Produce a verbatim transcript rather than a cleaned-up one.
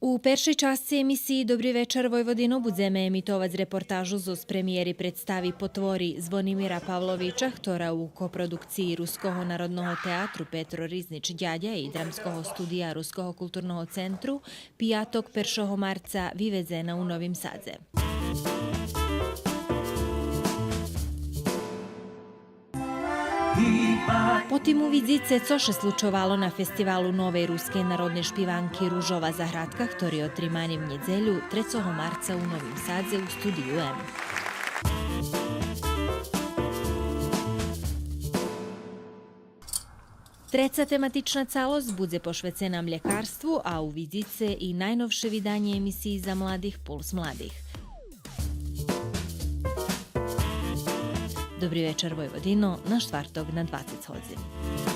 У першей часци емисиї Добри вечар, Войводино будземе емитовац репортажу зоз премиєри представи Потвори Звонимира Павловича, хтора у копродукциї Руского народного театру Петро Ризнич Дядя и Драмского студия Руского културного центру пияток, першого марца, виведзена у Новим Садзе. Потим увидзице цо ше случовало на фестивалу новей рускей народней шпиванки Ружова заградка, хтори отримани в нєдзелю, трецого марца, у Новим Садзе у Студию М. Треца тематична цалосц будзе пошвецена млєкарству, а увидзице и найновше виданє емисиї за младих Пулс младих. Добри вечар, Войводино, на штварток на двацец годзин.